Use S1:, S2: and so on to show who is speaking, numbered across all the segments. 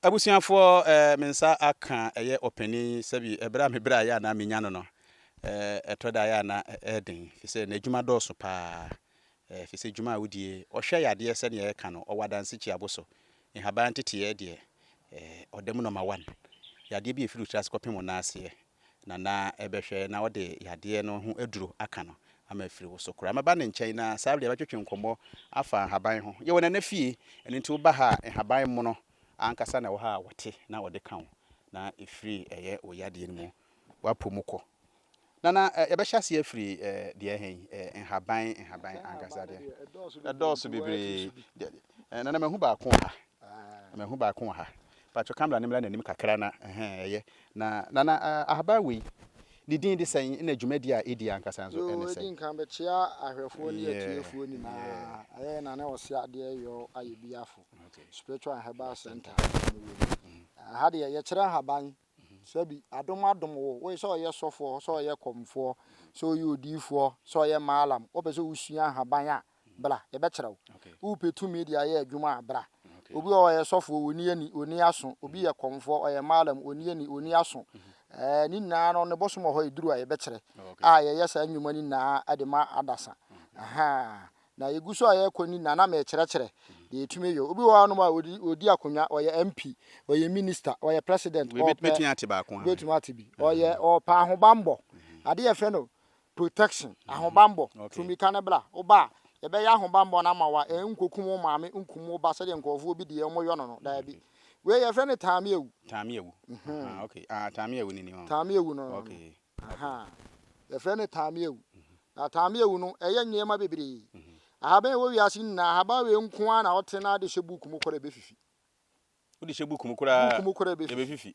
S1: Abusuafoɔ eh, me nsa aka ɛyɛ ɔpanin sɛbi ɛberɛ a me berɛ a ɛyɛ a na menya no no eh, ɛtɔ da ɛyɛ a na ɛyɛ den fi sɛ n'adwuma dɔɔso paa eh, fi sɛ dwuma a wodie ɔhwɛ yadeɛ sɛdeɛ ɛka no ɔwɔ adanse kyiabo so nhaban nteteɛ deɛ eh, ɔda mu number one. Yadeɛ bi a ɛfiri wo tiri ase kɔpem wo nan aseɛ na na ɛbɛhwɛ na ɔde yadeɛ no ho aduro aka no ama afiri wo so koraa. Mɛba ne nkyɛn na saa berɛ yɛbɛtwetwe nkɔmmɔ afa nhaban ho. Yɛwɔ Nana fie, ɛno nti woba ha a nhaban mono ankasa na ɛwɔ ha a wɔte na wɔde ka wo na ɛfiri ɛyɛ wo yadeɛ no mu woapɔ mu kɔ. Nana, yɛbɛhyɛ aseɛ afiri deɛ ɛhe yi, nhaban nhaban ankasa deɛ. Ɛdɔɔso bebree. Nana, mahu baako wɔ ha. Mahu baako wɔ ha. Patro camera no mmra n'anim kakra na ɛhɛn ɛyɛ. Na Nana, ahaban wei, ne din de sɛn na dwumadi a ɛdi ankasa nso ɛne sɛn?
S2: Yoo, ɛdi nkan bɛkyea ahwɛfoɔ ne atiefoɔ nyinaa. Ɛyɛ Nana Ɔse Adeɛ Yɔ Ayɛ Biafo Spiritual and Herbal Center na mewɔ mu. Ɛha deɛ yɛkyerɛ nhaban. Sɛbi adom adom wo, woyɛ sɛ ɔyɛ sɔfoɔ, sɛ ɔyɛ kɔmfoɔ, sɛ ɔyɛ odiyifoɔ, sɛ ɔyɛ maalam, wopɛ sɛ wosua nhaban a, bra, yɛbɛkyerɛ wo. Wopɛ tumi de ayɛ adwuma a, bra. Obi wɔ hɔ ɔyɛ sɔfoɔ, ɔnni ani, ɔnni aso. Obi yɛ kɔmfoɔ, ɔyɛ maalam, ɔnni ani, ɔnni aso. Ɛɛ, ne nyinaa no, ne bosom wɔ hɔ a ɛduru a yɛbɛkyerɛ, a yɛyɛ saa nnwuma no nyinaa de ma adasa. Ahaa. Na yɛgu so a yɛrekɔ no nyinaa na merekyerɛkyerɛ deɛ yɛtumi yɛ. Obi wɔ hɔnom a ɔdi ɔdi akonnwa, ɔyɛ MP, ɔyɛ minister, ɔyɛ president,
S1: Wei
S2: ɔpɛ
S1: mɛtumi ate baako a.
S2: wobɛtumi ate bi. Ɔyɛ ɔpɛ ahobammɔ. Adeɛ yɛfrɛ no protection, ahobammɔ. Tu mmirika no bra. Woba a, yɛbɛyɛ ahobammɔ no ama wo a ɛnkɔkum wo maame, nkum wo ba sɛdeɛ nkurɔfoɔ bi deɛ wɔyɔ no no. Daabi. Wei yɛfrɛ no taame awu.
S1: Taame awu. Ah, okay. Ah, taame awu ni ni hɔ.
S2: Taame awu no no.
S1: Okay.
S2: Ahaa. Yɛfrɛ no taameawu. Na taameawu no, ɛyɛ nneɛma bebree. Ahaban a ɛwɔ wiase nyinaa, ahaban wei nko ara na wote na ade hyɛ book mu koraa ɛbɛfifi.
S1: Wode hyɛ book mu koraa
S2: Book mu koraa ɛbɛfifi.
S1: ɛbɛfifi.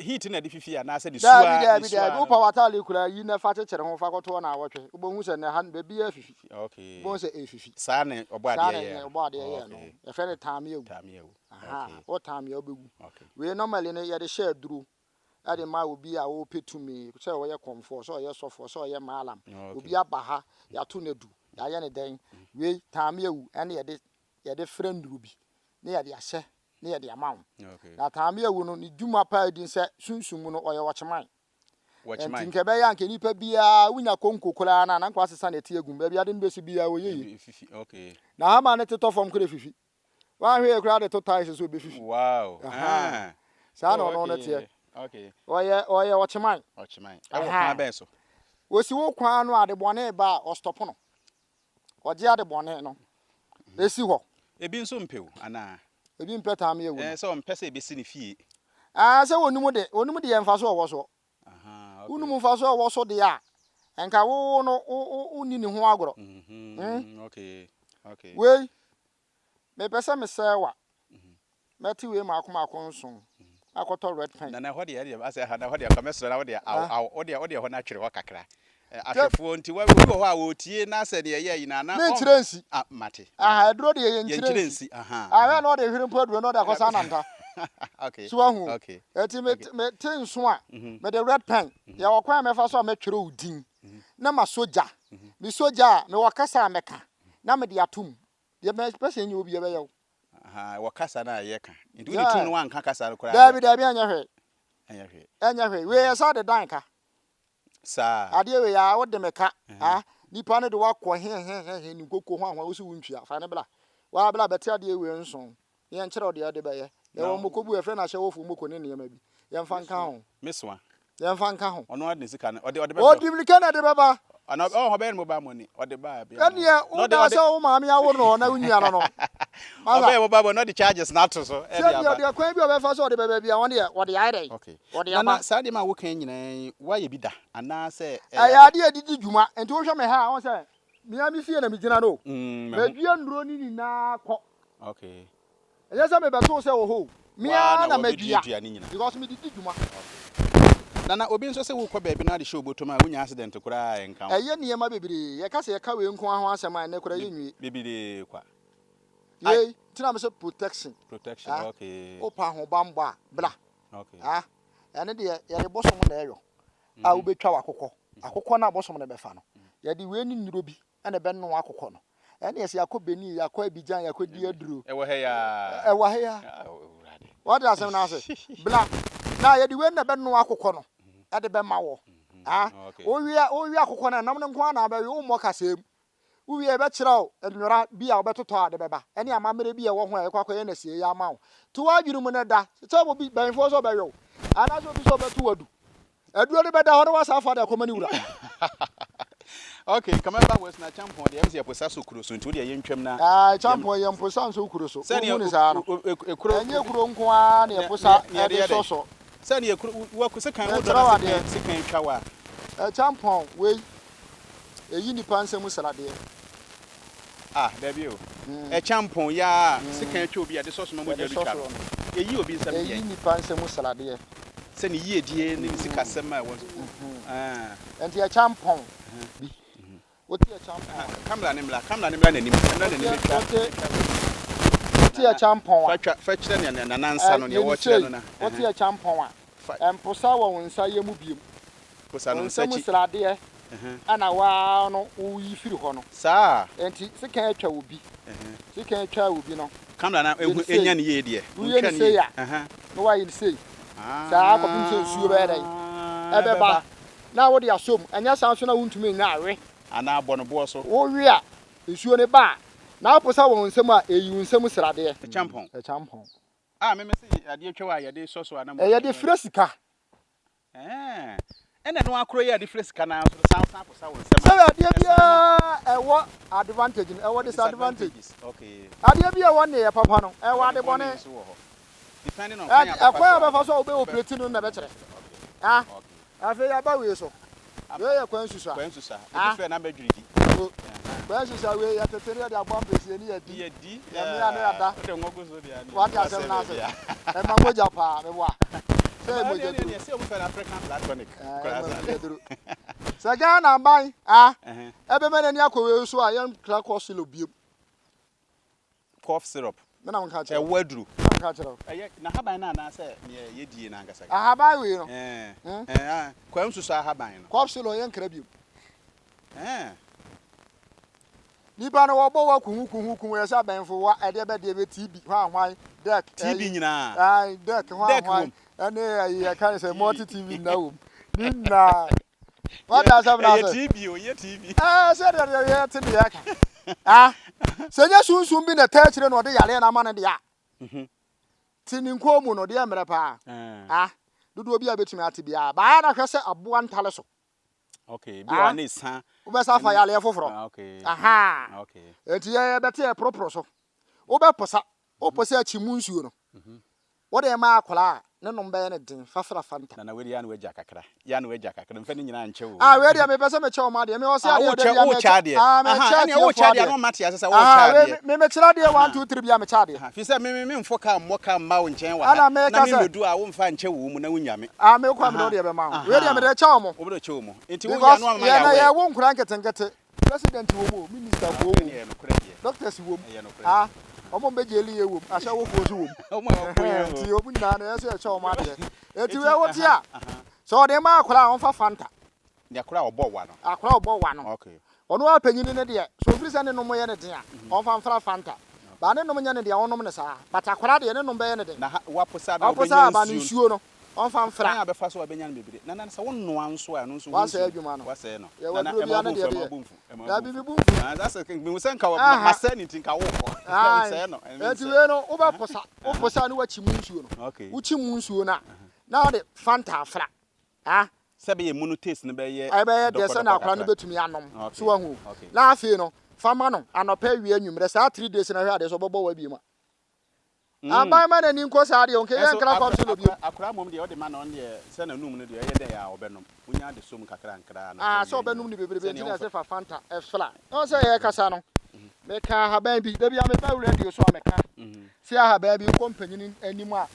S1: Heat na ɛde fifi anaasɛ ne
S2: Daabi,
S1: su ara
S2: daabi,
S1: ne su
S2: daabi.
S1: ara
S2: Wopa w'ataade koraa yi na fa kyekyere ho fa kɔto hɔ naawɔtwe. Wobɛhu sɛ nnɛ ha no baabiara afifi.
S1: Okay.
S2: Wobɛhu sɛ ɛrefifi.
S1: Saa na ɔbɔ
S2: Saa
S1: adeɛ
S2: na
S1: yɛɛ no.
S2: ɔbɔ adeɛ yɛɛ no.
S1: Okay.
S2: Yɛfrɛ no taameawu.
S1: Taameawu.
S2: Ahaa.
S1: Okay.
S2: Wo taamea wobɛwu.
S1: Okay.
S2: Wei normally no yɛde hyɛ aduro. de ma obi a ɔrepɛ tumi, sɛ ɔyɛ kɔmfoɔ, sɛ ɔyɛ sɔfoɔ, sɛ ɔyɛ maalam. Obi aba ha, yɛato no adu, yɛayɛ no dɛn, wei, taame awu, ɛne yɛde yɛde frɛ nnuro bi na yɛde ahyɛ na yɛde ama wo. Na taame awu no, ne dwuma paa di sɛ sunsum mu no, ɔyɛ ɔkyeman. Nti nka ɛbɛyɛ a nka nipa biara wonya konko koraa no a, na nka wasesa ne ti agu mu. Baabi ade no bɛsi biara ɔyɛ yie. Na hama no tetɔ fam koraa ɛfifi. Woanhwɛ yie koraa de to tiles so obefifi.
S1: Wow.
S2: Ahaa. Saa na
S1: Oh,
S2: ɔno no teɛ.
S1: okay. Okay.
S2: Ɔyɛ ɔyɛ ɔkyeman.
S1: Ɔkyeman. Ɛwɔ
S2: Ahaa.
S1: kwan bɛn so?
S2: Osi wo kwan ano a ade bɔne ba a ɔstɔpo no. Ɔgye ade bɔne no esi hɔ.
S1: Ebi nso mpɛ o, anaa?
S2: Ebi mpɛ taame awu no.
S1: Ɛɛ, sɛ ɔmpɛ sɛ ebesi ne fie.
S2: Aa sɛ onim de, onim deɛ mfaso a ɔwɔ soɔ.
S1: Ahaa, okay.
S2: Wonim mfaso a ɔwɔ so deɛ a, nka wo no wo wo wonni ne ho agorɔ.
S1: Mhm, okay. Okay.
S2: Wei, Mepɛ sɛ mesɛe wo a, mɛte wei mmaako mmaako nson akɔtɔ red pen.
S1: Nana ɛhɔ deɛ ɛdeɛ asɛ ɛha na ɛhɔ deɛ nka mɛsrɛ na wodeɛ aw aw wodeɛ wodeɛ ɛhɔ no atwere hɔ kakra. Ahwɛfoɔ nti wa obi wɔ hɔ a ɔretie na sɛ deɛ ɛyɛ nyinaa na ɔn
S2: Menkyerɛ nsi.
S1: Ah mate
S2: Aha
S1: mate.
S2: aduro deɛ yɛnkyerɛ
S1: Yɛnkyerɛ
S2: nsi.
S1: nsi aha
S2: Ahwɛ
S1: aha.
S2: na ɔde hwere mpo aduro na ɔde akɔsa ananta.
S1: Okay
S2: So wahu o.
S1: okay
S2: Eti me
S1: okay.
S2: mete nso a, mede red pen. Yɛwɔ kwan a mɛfa so a mɛtwerɛ wo din na masɔ gya. Mesɔ gya a, mewɔ kasa a mɛka na mede ato mu. Deɛ mɛpɛ sɛ nyɛ obi ɛbɛyɛ wo.
S1: Ahaa, wɔ kasa no a yɛka. Nti wode tum no wanka kasa no koraa
S2: Daabi, daabi, ɛnyɛ hwee.
S1: Ɛnyɛ hwee.
S2: Ɛnyɛ hwee. Wei yɛ sɛ ɔde dan ka.
S1: Saa.
S2: Adeɛ wei a wode me ka. Ah, nipa no de wakɔ he he he he ne nkoko ho ahoa wosi wo ntua. Fa ne bla. Waa bla bɛte adeɛ wei nson. Yɛnkyerɛ wo deɛ wode bɛyɛ. Yɛwɔ mmoko bi wɔ yɛfrɛ no ahyɛwofo mmoko ne nneɛma bi. Yɛmfa nka ho.
S1: Mesoa.
S2: Yɛmfa nka ho.
S1: Ɔno ara de ne sika no ɔde ɔde bɛbrɛ.
S2: Ɔde mirika na ɛde bɛba.
S1: Ana ɔwɔ hɔ bɛyɛ no mobile money ɔde ba bi.
S2: Ɛneɛ wodaa sɛ wo maame awo no na wo nua no no.
S1: Ɔbɛyɛ mobile money na ɔde charges no ato so ɛde aba.
S2: Sɛ deɛ kwan bi a ɔbɛfa so ɔde bɛba bi a wɔn deɛ ɔde ayɛ dɛn.
S1: Okay.
S2: Ɔde aba.
S1: Nana saa nneɛma a woka yi nyinaa yi woayɛ bi da anaasɛ
S2: ɛyɛ adeɛ a yɛde di dwuma nti wohwɛ me ha a wohu sɛ me ara me fie na megyina no o. Madua nnuro no nyinaa kɔ.
S1: Okay.
S2: Ɛnyɛ sɛ mebɛtoo sɛ wɔ hɔ o, me
S1: Wo ara
S2: ara
S1: na
S2: na madua
S1: wɔbɛduadua ne nyinaa.
S2: because mede di dwuma.
S1: Okay. Nana, obi nso sɛ wokɔ baabi na ade hyɛ wo bɔtɔ mu a, wonya accident koraa a ɛnka wo.
S2: Ɛyɛ nneɛma bebree. Yɛka sɛ yɛka wei nko ara ho asɛm a, ɛnnɛ koraa yɛnwie.
S1: Bebree kwa. Ai.
S2: Yei nti na mese protection.
S1: Protection,
S2: Ah,
S1: okay.
S2: Wopɛ ahobammɔ a, bra.
S1: Okay.
S2: Ah, ɛno deɛ yɛde bosom na ɛyɔ. A wobɛtwa w'akokɔ. Akokɔ no a bosom no bɛfa no, yɛde wei ne nnuro bi na ɛbɛnoa akokɔ no. Ɛne ɛsɛ yɛakɔ Benin, yɛakɔ Abidjan, yɛakɔdi aduro.
S1: Ɛwɔ ha yi ara.
S2: Ɛwɔ ha yi ara.
S1: Awurade.
S2: Wate asɛm no ase? Bla. Na yɛde wei na ɛbɛnoa akokɔ no de bɛma wɔ. Ah, wowe wowe akokɔ no nam no nko ara na abɛwe, wommɔ kasɛɛ mu. Wowie a yɛbɛkyerɛ wo nwera bi a wobɛtotɔ a wode bɛba, ɛne amammerɛ bi a ɛwɔ ho a yɛkɔ akɔyɛ no asieeɛ ama wo. To w'adwene mu na da. Sɛ obi, banyimfoɔ sɛ ɔbɛwe wo, anaasɛ obi sɛ ɔbɛto wo adu. Aduro no bɛda hɔ na wasan afa de akɔma ne wura.
S1: Okay, kama ba west na champon deɛ ɛmsɛ yɛposa so kuro so nti wodeɛ yɛntwam na.
S2: Ah, champon yɛ mposa nso kuro so.
S1: Sɛdeɛ
S2: Wohu ne saa no.
S1: Ekuro.
S2: Ɛnyɛ kuro nko ara na yɛposa ɛde sɔsɔ.
S1: Sɛdeɛ kuro wɔ sekan wodɔ na sekan sekan twa wa.
S2: Champon wei Eyi nnipa nsam sradeɛ.
S1: Ah, dabi o. Ɛkyampɔn yi ara a sekan atwa obi a yɛde sɔ so ma mogya
S2: Yɛde
S1: no
S2: sɔ
S1: twa no,
S2: soɔ no.
S1: eyi obi nsam
S2: Eyi
S1: deɛn?
S2: nnipa nsam sradeɛ.
S1: Sɛ ne yiedie ne ne sikasɛm a ɛwɔ nso. Ah.
S2: Ɛnti ɛkyampɔn bi. Wote ɛkyampɔn a.
S1: Kamera no mmra, kamera no mmra n'anim, mmra n'anim
S2: Wote,
S1: twa,
S2: wote,
S1: twa wei.
S2: wote
S1: Nana,
S2: ɛkyampɔn a.
S1: fa twa, fa kyerɛ nea Nana nsa no,
S2: Ɛ,
S1: nea
S2: yɛ no
S1: wɔrekyerɛ
S2: sei,
S1: no na.
S2: wote ɛkyampɔn a.
S1: Fa.
S2: Ɛmposa wɔ wo nsa yam biom.
S1: Posa no
S2: Wo
S1: nsa
S2: nsa mu
S1: akyi.
S2: sradeɛ na wo ara no woyi firi hɔ no.
S1: Saa.
S2: Enti sekan atwa wo bi. Sekan atwa wo bi no.
S1: Kamera na
S2: Yɛ no
S1: ehu
S2: sei.
S1: enya no yie deɛ.
S2: Woyɛ no
S1: Montwa no
S2: sei
S1: yie.
S2: a, na woayɛ no sei. Saa ara kɔpem sɛ nsuo bɛyɛ dɛn? Ɛbɛba. Na wode asɔ mu. Ɛnyɛ saa nso na wontumi nyɛ awe.
S1: Anaa bɔ no boɔ so.
S2: Wowe a, nsuo no ba a, na woposa wɔ wo nsam a, ɛyi wo nsam sradeɛ.
S1: Ɛkyampɔn.
S2: Ɛkyampɔn.
S1: A me mese adeɛ twa wo a yɛde sɔ so a na mo.
S2: Yɛde fira sika.
S1: Ɛɛ, ɛna ɛno ara koro yi a yɛde fira sika no ara nso no, san san posa wo nsam a.
S2: Sɛ adeɛ biara ɛwɔ advantage no, ɛwɔ disadvantage.
S1: Okay.
S2: Adeɛ bi a ɛwɔ nneyɛɛ papa no, ɛwɔ
S1: Ade
S2: ade
S1: bɔne
S2: bɔne.
S1: nso wɔ hɔ. Depending on kwan a
S2: Ɛkwan
S1: wobɛfa so
S2: a
S1: a
S2: wobɛfa so a wobɛ
S1: wobɛ.
S2: operate no na ɛbɛkyerɛ.
S1: Okay.
S2: Ah,
S1: Okay.
S2: afei yɛaba wei so. Wei yɛ kwan susua.
S1: Kwan susua. Ebi
S2: Ah.
S1: frɛ no abɛdwiri di.
S2: O, kwan susua wei yɛtete no yɛde aboa mpɛsie ne yɛdi.
S1: Yɛdi.
S2: Yɛmea ne yɛada.
S1: Wode ngo gu so deɛ a ne
S2: Wate
S1: yɛdi
S2: asɛm
S1: asɛ
S2: no ase.
S1: baabi a.
S2: Ɛma mogya paa, meboa. Sɛ yɛ
S1: Ɛno
S2: mogya
S1: deɛ
S2: duro.
S1: deɛ sɛ wɔfrɛ no African blood tonic.
S2: Ɛɛ,
S1: Koraa
S2: ɛma
S1: saa.
S2: mogya duro. Sɛ Ghana aban ah,
S1: Ɛhɛn.
S2: ɛbɛma n'ani akɔ wei so a, yɛnkra kɔ silo biom.
S1: Cough syrup.
S2: Me na menka kyerɛ wo.
S1: Ɛwɔ aduro.
S2: Me na menka kyerɛ wo.
S1: Ɛyɛ n'ahaban no anaasɛ nea yɛdie no ankasa?
S2: Ahaban wei no.
S1: Ɛɛ,
S2: Hmm?
S1: ɛɛ, ah, kwaa nsusu ahaban no.
S2: Cough syrup yɛnkra biom.
S1: Ɛɛ.
S2: Nipa no wɔbɔ wa kuhu kuhu kuhu yɛ sɛ abɛnfo wa ɛdeɛ bɛ deɛ bɛ TB hwan hwan dɛk
S1: TB nyinaa.
S2: Ayi dɛk hwan
S1: Dɛk
S2: hwan
S1: wom.
S2: ɛne ɛyi yɛka ne sɛ multi TV nyinaa wom ne nyinaa. Wate asɛm no
S1: Ɛyɛ
S2: ase?
S1: TB o, ɛyɛ TB.
S2: Ɛɛ sɛ deɛ deɛ yɛte ne yɛka. Ah, sɛ nyɛ sunsum bi na ɛtaa akyire na ɔde yareɛ no ama no deɛ a, te ne nkɔn mu no deɛ mmerɛ paa. Ah, dodoɔ bi a bɛtumi ate biara. Baa na hwɛ sɛ aboa ntale so.
S1: Okay, bi wɔ ne sa.
S2: Wobɛsa afa yareɛ foforɔ.
S1: Ah, okay.
S2: Aha.
S1: Okay.
S2: Enti yɛ yɛbɛte yɛ poroporo so. Wobɛposa, woposa akyi mu nsuo no. Wode ma akwadaa a, ne nom bɛyɛ no den, fa fra Fanta.
S1: Nana wei deɛ yɛ a na wagya kakra, yɛ a na wagya kakra, mfa ne nyinaa nkyɛ o.
S2: Ah wei deɛ mepɛ sɛ mekyɛ wɔn adeɛ, me ɔse
S1: Ah
S2: adeɛ da
S1: wokyɛ
S2: biara
S1: wokyɛ
S2: mekyɛ,
S1: adeɛ,
S2: ah
S1: aha
S2: mekyɛ
S1: ɛneɛ wokyɛ
S2: atiefoɔ
S1: adeɛ a
S2: adeɛ,
S1: na ɔma te ase sɛ
S2: ah
S1: wokyɛ
S2: wei
S1: adeɛ.
S2: me mekyerɛ adeɛ one two three biara mekyɛ adeɛ.
S1: Aha fi sɛ me me memfo kaa mmɔ kaa mma wo nkyɛn wɔ ha
S2: Ɛna
S1: na
S2: meka
S1: me
S2: sɛ.
S1: mmɛdu a womfa nkyɛ wo mu na wonya me.
S2: Ah me kɔ a mede
S1: Aha
S2: wo deɛ bɛma wo, wei deɛ
S1: aha
S2: mede kyɛ wɔn.
S1: wode kyɛ wɔn, nti woyɛ a
S2: Because
S1: na wama
S2: yɛn
S1: yɛ
S2: na
S1: aware.
S2: yɛwo nkwadaa nketenkete. President wɔ mu o, minister
S1: Ah,
S2: foɔ wɔ
S1: ɛne
S2: mu,
S1: ɛyɛ nokorɛ deɛ.
S2: doctors wɔ mu,
S1: Ɛyɛ nokorɛ.
S2: ah, wɔn a wɔbɛgyeli yɛ wɔ mu, ahyɛwofoɔ nso wɔ mu.
S1: Wɔn a wɔko yɛ
S2: Ɛhɛn,
S1: wɔ
S2: nti
S1: mu.
S2: wɔn nyinaa no ɛyɛ sɛ yɛkyɛ wɔn adeɛ. Eti
S1: Eti,
S2: wei wote
S1: aha,
S2: a,
S1: aha.
S2: sɛ ɔde ma akwadaa a ɔmfa Fanta.
S1: Deɛ akwadaa a ɔbɔ wa no.
S2: Akwadaa a ɔbɔ wa no.
S1: Okay.
S2: Ɔno ara panyin no deɛ, sɛ ofiri sɛ ne nom yɛ ne den a, ɔmfa mfra Fanta. But ne nom nyɛ ne den a, ɔnnom no saa. But akwadaa deɛ, ne nom bɛyɛ no den.
S1: Na ha, waposa na
S2: Waposa
S1: ɔbɛnya
S2: aba no
S1: nsuo no.
S2: nsuo no. Ɔmfa mfra.
S1: Kwan a bɛfa so a bɛnya no bebree. Nana sɛ wo noa nso a ɛno nso ho
S2: Wasɛe
S1: nsuo
S2: adwuma no.
S1: wasɛe no.
S2: Yɛwɔ
S1: Nana
S2: aduro
S1: ɛma
S2: biara
S1: wo
S2: ne
S1: bo
S2: deɛ
S1: mfu ɛma
S2: ɛde
S1: wo
S2: yɛ.
S1: bo mfu ɛma wo bo
S2: Dabi me
S1: mfu.
S2: bo mfu.
S1: Ah sɛ sɛ mehu sɛ nka
S2: Aha.
S1: masɛe no nti nka wokɔ.
S2: Ae.
S1: Mensɛe no
S2: Enti
S1: mensɛe.
S2: wei no wobɛposa woposa a ne wakyi mu nsuo no.
S1: Okay.
S2: Wokyi mu nsuo no a na wode Fanta afra. Ah.
S1: Sɛ ɛbɛyɛ mu no taste no bɛyɛ
S2: Ɛbɛyɛ dɛ sɛnea
S1: dɔkɔdɔkɔ
S2: akwadaa no
S1: kakra.
S2: bɛtumi anom.
S1: Okay.
S2: So wahu?
S1: Okay.
S2: Na afei no fa ma no anɔpa awia anwummerɛ saa 3 days no hwɛ adeɛ sɛ ɔbɛbɔ wo abiem a. Aban ma n'ani nkɔ saa deɛ ɔnka yɛ nkra kɔm solo bio.
S1: Akora mmom deɛ ɔde ma no ɔno deɛ sɛ n'anum no deɛ ɛyɛ dɛ a ɔbɛnom. Wonya ade som kakra nkra anɔpa
S2: Ah
S1: awia
S2: sɛ ɔbɛnom
S1: anwummerɛ
S2: no bebrebe nti
S1: sɛdeɛ
S2: na
S1: womfa.
S2: yɛse fa Fanta fra. Wohu sɛ yɛrekasa no meka ahaban bi da biara meba radio so a meka se ahaban bi wokɔ mpanyini anim a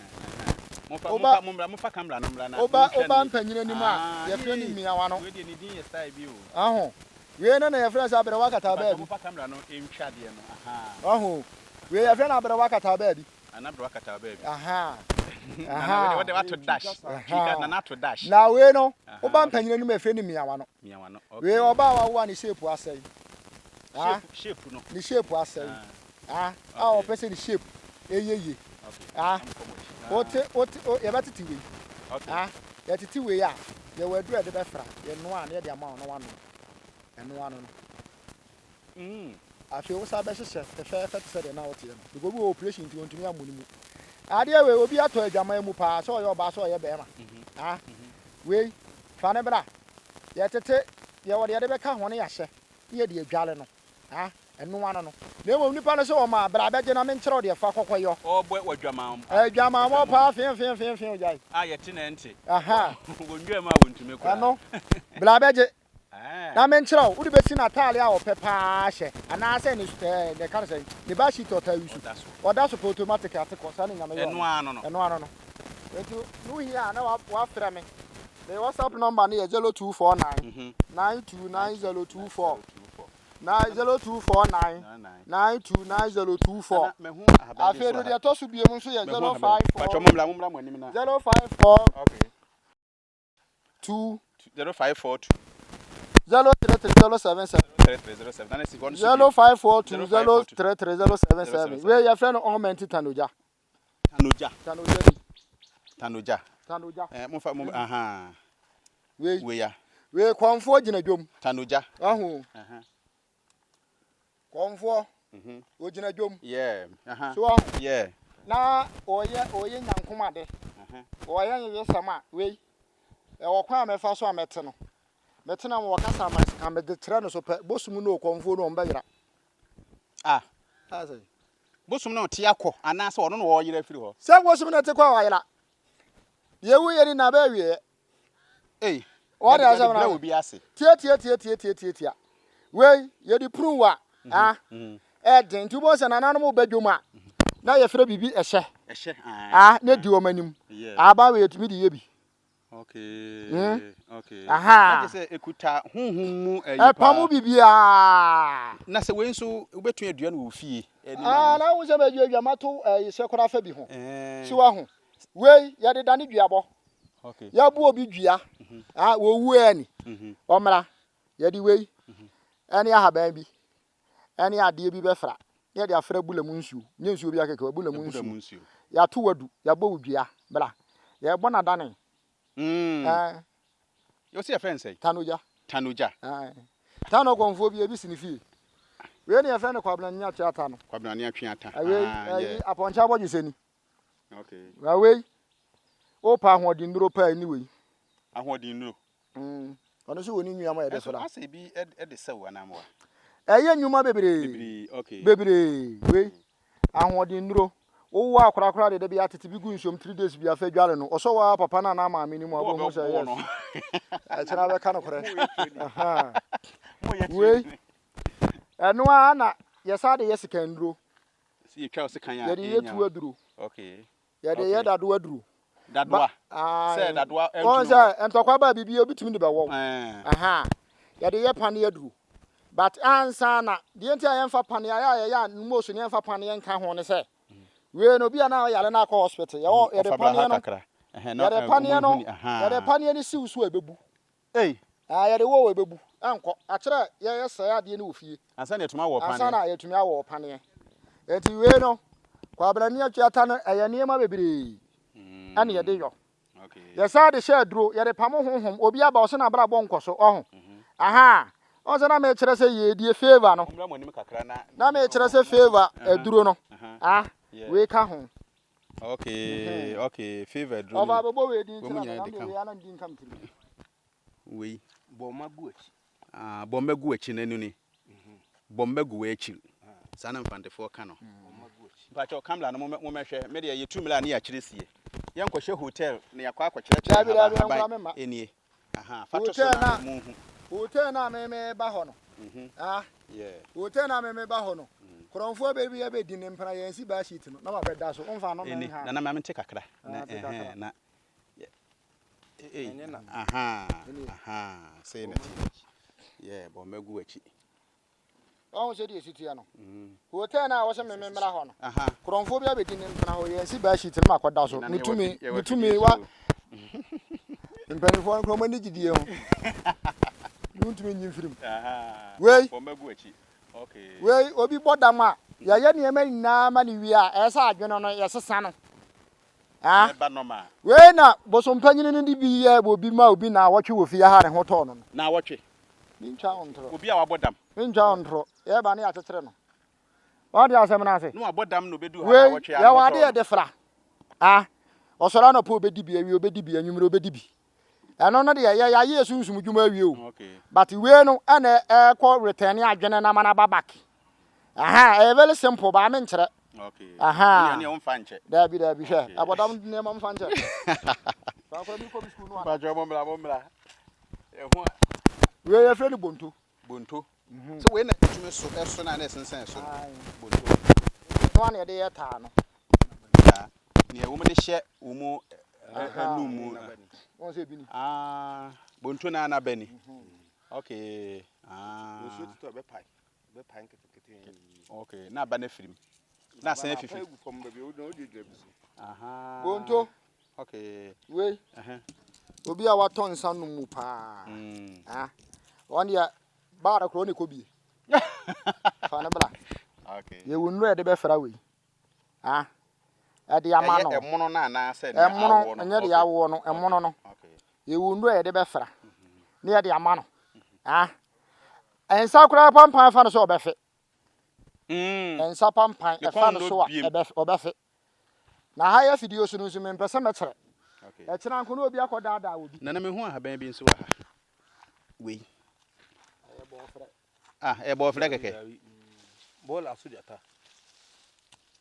S1: Momfa
S2: woba
S1: momfa mommra momfa camera no mmra na
S2: woba
S1: monhwɛ
S2: woba
S1: ne
S2: mpanyini anim a
S1: ah
S2: yɛfrɛ no
S1: yee
S2: mmiawa no.
S1: wei deɛ ne din yɛ style bi o.
S2: Aho wei no na yɛfrɛ no sɛ aberewa kataa
S1: Mpakyɛ
S2: baabi.
S1: momfa camera no ntwa adeɛ no ahaa.
S2: Wahu Wei yɛfrɛ no aberewa kataa baabi.
S1: Nana aberewa kataa baabi.
S2: Ahaa.
S1: Nana wei deɛ wode wato dash. Twi ka nana ato dash.
S2: Na wei no, woba
S1: Ahaa.
S2: mpanyin anim a yɛfrɛ no mmiawa no.
S1: Mmiawa no,
S2: Wei
S1: okay.
S2: ɔbaa a wawo a ne shape asɛe. Ah.
S1: Shape, shape no.
S2: Ne shape asɛe.
S1: Ah.
S2: Ah, a
S1: Okay.
S2: ɔpɛ sɛ ne shape ɛyɛ yie.
S1: Okay.
S2: Ah.
S1: Na mokɔ mo akyi.
S2: Wote, wote, o, yɛbɛtete wei.
S1: Okay.
S2: Ah, yɛtete wei a, yɛwɔ aduru a yɛde bɛfra. Yɛnoa a, na yɛde ama wo na woanom. Ɛno ano no.
S1: Mm.
S2: Afei wo san bɛhyehyɛ fɛfɛɛfɛ te sɛ deɛ na woteɛ no. Because obi wɔ operation nti ɔntumi ammɔ ne mu. Adeɛ wei, obi atɔ adwaman mu paa, sɛ ɔyɛ ɔbaa sɛ ɔyɛ bɛrima. Ah, wei, fa no bra. Yɛtete, yɛwɔ deɛ yɛde bɛka ho na yɛahyɛ, na yɛde adwale no. Ah, ɛno ano no. Na mmom nipa no sɛ ɔma a, bra bɛgye na menkyerɛ wo deɛ fa kɔkɔ yɔ.
S1: Ɔrebɔ w'adwamammɔ.
S2: Adwamammɔ paa feefeefeefee gyae.
S1: A yɛte na ɛnte.
S2: Aha.
S1: Wɔ nwura mu a wɔntumi koraa.
S2: Ɛno, bra bɛgye na menkyerɛ wo. Wode bɛsi n'ataade a ɔpɛ paa hyɛ anaasɛ ne ɛɛ deɛ ɛka no sɛn, ne baa sheet a ɔtaa use.
S1: Ɔda so.
S2: Ɔda so pɛ automatic ate kɔ, saa na Nyame yɔɔ no.
S1: Ɛno ano no.
S2: Ɛno ano no. Enti no hia a na wafrɛ me. Me WhatsApp number no yɛ 0249 929024. 0249 929024. Afei no deɛ ɛtɔ so biom nso yɛ 054 054 2
S1: 0542
S2: 033077
S1: 033077
S2: 0542 033077. Wei yɛfrɛ no ɔmɛnti tanogya.
S1: Tanogya.
S2: Tanogya bi.
S1: Tanogya.
S2: Tanogya.
S1: Eh, momfa mo aha.
S2: Wei.
S1: Wei ya.
S2: Wei kɔnfoɔ gyina dwom.
S1: Tanogya.
S2: Ahu.
S1: Aha.
S2: Kɔnfoɔ.
S1: Mhm.
S2: Ogyina dwom.
S1: Yeah. Aha.
S2: So ahu.
S1: Yeah.
S2: Na ɔyɛ ɔyɛ nyankom ade.
S1: Aha.
S2: Ɔyɛ nyeyesɛm a wei. Ɛwɔ kwan a mɛfa so a mɛte no. Mɛte na wɔkasa ama sika mede kyerɛ no so pɛ. Bosom no kɔnfoɔ no ɔmbɛyera.
S1: Ah.
S2: Asɛ.
S1: Bosom no te akɔ anaasɛ ɔno na ɔyera afiri hɔ.
S2: Sɛ bosom no te kɔ a wayera. Deɛ woyɛ ni na bɛyɛ wieɛ.
S1: Ei.
S2: Wɔde asɛm
S1: na
S2: no
S1: obi ase.
S2: Tia tia tia tia tia tia tia. Wei yɛde prune wa. Ah. Ɛden nti wobɛhu sɛ nananom ba dwom a na yɛfrɛ biribi ɛhyɛ.
S1: Ɛhyɛ.
S2: Ah, na di wɔn anim. Aba wei yɛtumi de yɛ bi.
S1: Okay.
S2: Mm.
S1: Okay.
S2: Aha.
S1: Na kyerɛ sɛ ekuta honhom mu ɛyi paa.
S2: Ɛpam biribiara.
S1: Na sɛ wei nso wobɛtumi adua no wɔ fie.
S2: Ah, na wohu sɛ maduadua mato ɛyi sɛ koraa fa bi ho.
S1: Eh.
S2: So wahu. Wei yɛde dane duabɔ.
S1: Okay.
S2: Yɛabu obi dua. Ah, wɔwu ani. Ɔmmra. Yɛde wei ɛne ahaban bi ɛne adeɛ bi bɛfra. Na yɛde afra bula mu nsuo. Nyɛ nsuo bi akɛkɛ, abula mu nsuo. Yɛato wadu, yɛabɔ wo dua. Bra. Yɛbɔ no adane.
S1: Mm.
S2: Eh.
S1: Yɛwɔ sɛ yɛfrɛ no sɛn?
S2: Tanogya.
S1: Tanogya.
S2: Eh. Tano kɔnfoɔ bi ebi si ne fie. Wei ne yɛfrɛ no Kwabena Nea Tweata no.
S1: Kwabena Nea Tweata.
S2: Wei,
S1: Ah,
S2: ɛyi
S1: yeah.
S2: apɔnkye abɔdwesɛ ni.
S1: Okay.
S2: Na wei, wopɛ ahoɔden nnuro paa ni wei.
S1: Ahoɔden nnuro.
S2: Mm. Ɔno nso wɔ ne nua ma yɛde
S1: Ɛso
S2: fra.
S1: asɛ bi ɛde sɛw anaa mmoa?
S2: Ɛyɛ nnwuma bebree.
S1: Bebree, okay.
S2: Bebree. Wei, ahoɔden nnuro. Wowɔ akorakora de da bi atete bi gu nsuom 3 days bi afɛ dware no. Ɔsɔ wɔ papa no anaa maame no mu a wobɛhu sɛ yes. Ɛkyena bɛka nokorɛ. Aha. Wei, ɛno ara na yɛsa de yɛ sika nnuro.
S1: Sɛ yɛtwa wo sekan a,
S2: Yɛde yɛ tu aduro.
S1: Okay.
S2: Yɛde yɛ dadoa aduro.
S1: Dadoa. Sɛ dadoa ɛntumi
S2: Wɔn sɛ ntɔkwa ba biribi obi tumi de bɛwɔ.
S1: Ɛɛ.
S2: Aha. Yɛde yɛ pane aduro. But ansa na deɛ nti a yɛmfa pane ayɛ a yɛyɛ a nmo so ne yɛmfa pane nka ho ne sɛ wei no obi a na ɔyare na akɔ hospital yɛwɔ yɛde paneɛ no yɛde paneɛ no yɛde paneɛ no siw so a ɛbɛbu.
S1: Ei.
S2: Ah, yɛde wɔ wɔ ɛbɛbu. Ɛnkɔ. Akyerɛ yɛyɛ sɛe adeɛ no wɔ fie.
S1: Ansa na yɛtumi awɔ paneɛ.
S2: Ansa na yɛtumi awɔ paneɛ. Enti wei no, Kwabena ne Atuata no, ɛyɛ nneɛma bebree ɛna yɛde yɔ. Yɛsan de hyɛ aduro, yɛde pamo honhom. Obi aba ɔsɛ n'abrabɔ nkɔ so, ɔho. Aha. Ɔn sɛ na mekyerɛ sɛ yɛdie favour no. Na mekyerɛ sɛ favour aduro no. Ah, wei ka ho.
S1: Okay, okay, favour aduro.
S2: Ɔfa bɛbɔ wei din kyerɛ me, na mede wei ana ndi nka me tirim.
S1: Wei.
S3: Bɔ mma gu akyi.
S1: Ah, bɔ mma gu akyi n'anu ni. Bɔ mma gu w'akyiri. Saa na Mfantefoɔ ka no. Mpakyɛw kamla no mommɛhwɛ. Me deɛ yɛtu mmla a ne yɛakyerɛ sie. Yɛnkɔhyɛ hotel na yɛakɔ akɔkyerɛkyerɛ
S2: Dabi dabi
S1: nhaban
S2: ɛnkora me mma.
S1: Nie. Aha, fa to so
S2: Hotel
S1: na
S2: na
S1: monhu.
S2: hotel na me me ba hɔ no. Ah,
S1: Yeah.
S2: hotel na me me ba hɔ no. Korɔmfoɔ bɛ bi abɛdi ne mpena yɛn si baa sheet no na wabɛda so. Womfa no me
S1: Ɛni,
S2: nha.
S1: nana ma mente kakra. Na
S2: Ah, te kakra.
S1: ɛhɛn na Ei,
S3: Ɛnyɛ na.
S1: aha,
S2: Ɛnie.
S1: aha, sei na ti. Yeah, bɔ mma gu w'akyi.
S2: Ɔhu sɛ deɛ ɛsi teɛ no. Hotel no a wɔsɛ me me mmra hɔ no.
S1: Aha.
S2: Korɔmfoɔ bi abɛdi ne mpena hɔ yɛn si baa sheet no ma akɔda so.
S1: Nana
S2: Ne
S1: yɛwɔ
S2: tumi
S1: fi- yɛwɔ
S2: ne tumi
S1: fidie
S2: wa
S1: so.
S2: mpanimfoɔ no korɔ wɔn ani gyidie ho. Wontumi nyi mfiri mu.
S1: Aha.
S2: Wei.
S1: Bɔ mma gu w'akyi. Okay.
S2: Wei obi bɔ dam a yɛyɛ nneɛma nyinaa ma ne wie a ɛyɛ sɛ adwene no yɛsesa no. Ah.
S1: Na ɛba normal.
S2: Wei na bosompanyini no de bi yɛ obi ma obi naawɔtwe wɔ fie ha ne ho tɔɔ no no.
S1: Naawɔtwe.
S2: Mentwa wo ntorɔ.
S1: Obi a wabɔ dam.
S2: Mentwa wo ntorɔ. Yɛba ne yɛakyekyere no. Wate asɛm no ase?
S1: Na wabɔ dam na obedu ha
S2: Wei,
S1: naawɔtwe a ne ho
S2: yɛwɔ
S1: tɔɔ
S2: ade
S1: no.
S2: yɛde fra. Ah. Ɔsɔre anɔpa obedi bi, awia obedi bi, anwummere obedi bi. Ɛno no deɛ yɛ yɛayɛ yɛ sunsum dwuma awie o.
S1: Okay.
S2: But wei no ɛna ɛkɔ return adwene no ama no aba back. Aha, ɛyɛ very simple, baa menkyerɛ.
S1: Okay.
S2: Aha.
S1: Ɛnea ɛnea womfa nkyɛ.
S2: Daabi daabi hwɛ.
S1: Okay.
S2: Abɔdam nneɛma mfa nkyɛ. Saa koraa mekɔ me sukuu no ana.
S1: Mpakyɛ mo mmra mo mmra. Ɛho a.
S2: Wei yɛfrɛ no bonto.
S1: Bonto. Sɛ wei na ɛtumi so ɛso na na ɛsensɛn so no. Bonto.
S2: Ɛno ana yɛde yɛ taa no.
S1: Taa. Nea wɔn de hyɛ wɔn mu anum mu.
S2: Wɔn sɛ ebi ni.
S1: Ah, bonto na ana bɛ ni. Okay. Ah.
S3: Nsuo tutɔ ɛbɛpae. Ɛbɛpae nketenkete.
S1: Okay, na aba no afiri mu. Na asan afifi.
S3: Aba no apae agu fam baabi a woduadua bi so.
S1: Aha.
S2: Bonto.
S1: Okay.
S2: Wei. Obi a watɔ nsa nom mu paa. Mm. Ah. Wɔn deɛ baa no korɔ ne kɔ bie. Fa no bra.
S1: Okay.
S2: Yɛwɔ nnuro a yɛde bɛfra wei. Ah. Ɛde ama no.
S1: Ɛyɛ ɛmono no anaasɛ deɛ
S2: awoɔ no? Ɛmono, ɛnyɛ deɛ awoɔ no, ɛmono no.
S1: Okay.
S2: Yɛwɔ nnuro a yɛde bɛfra. Ne yɛde ama no. Ah. Nsa koraa pampan fa no sɛ ɔbɛfe.
S1: Mm.
S2: Nsa pampan
S1: Ne
S2: ɛfa
S1: kɔn
S2: no
S1: nnɔ
S2: so a
S1: biem.
S2: ɔbɛfe. Na ha yɛ afidie so no nso mempɛ sɛ mɛkyerɛ.
S1: Okay.
S2: Ɛkyena nko na obi akɔdaadaa obi.
S1: Nana mehu ahaban bi nso wɔ ha. Wei.
S2: Ɛyɛ bɔɔfrɛ.
S1: Ah, ɛyɛ bɔɔfrɛ kɛkɛ.
S3: Bɔɔla so gyata.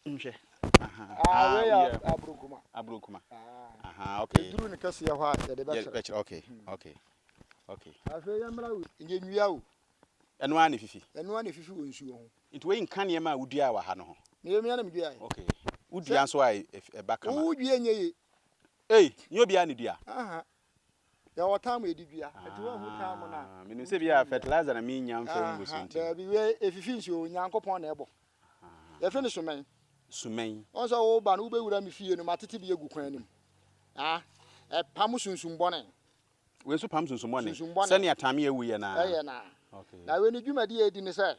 S1: Nhwɛ. Aha.
S2: Ah, wei
S1: Ah,
S2: yɛ aburokuma.
S1: Aburokuma.
S2: Ah.
S1: Aha, okay.
S2: Eduru ne kɛseɛ hɔ a yɛde bɛkyerɛ.
S1: Bɛkyerɛ, okay, okay. Okay.
S2: Afei yɛmmra wei. Ɛnyɛ nnua o.
S1: Ɛno ara na efifi.
S2: Ɛno ara na efifi wɔ nsuo ho.
S1: Nti wei nka nneɛma a woduaa wɔ ha no ho?
S2: Meyɛ me ara na meduaeɛ.
S1: Okay. Wodua nso a ɛba kama?
S2: Wodua nyɛ yie.
S1: Ei, nyɛ obiara na edua?
S2: Aha. Yɛwɔ time a yɛde dua. Nti woanhu time no a.
S1: Ah, menim sɛ bi a fertilizer na mennya mfa ngu so nti.
S2: Daabi, wei efifi nsuo, Onyankopɔn na ɛbɔ. Yɛfrɛ no sumɛn.
S1: Sumɛn.
S2: Wɔn sɛ woba no wobɛwura me fie no matete bi agu kwan anim. Ah, ɛpam sunsum bɔne.
S1: Wei nso pam sunsum bɔne.
S2: Sunsum bɔne.
S1: Sɛnea Tamia wu yɛ no ara.
S2: Ɛyɛ no ara.
S1: Okay.
S2: Na wei ne dwumadi a edi ne sɛ,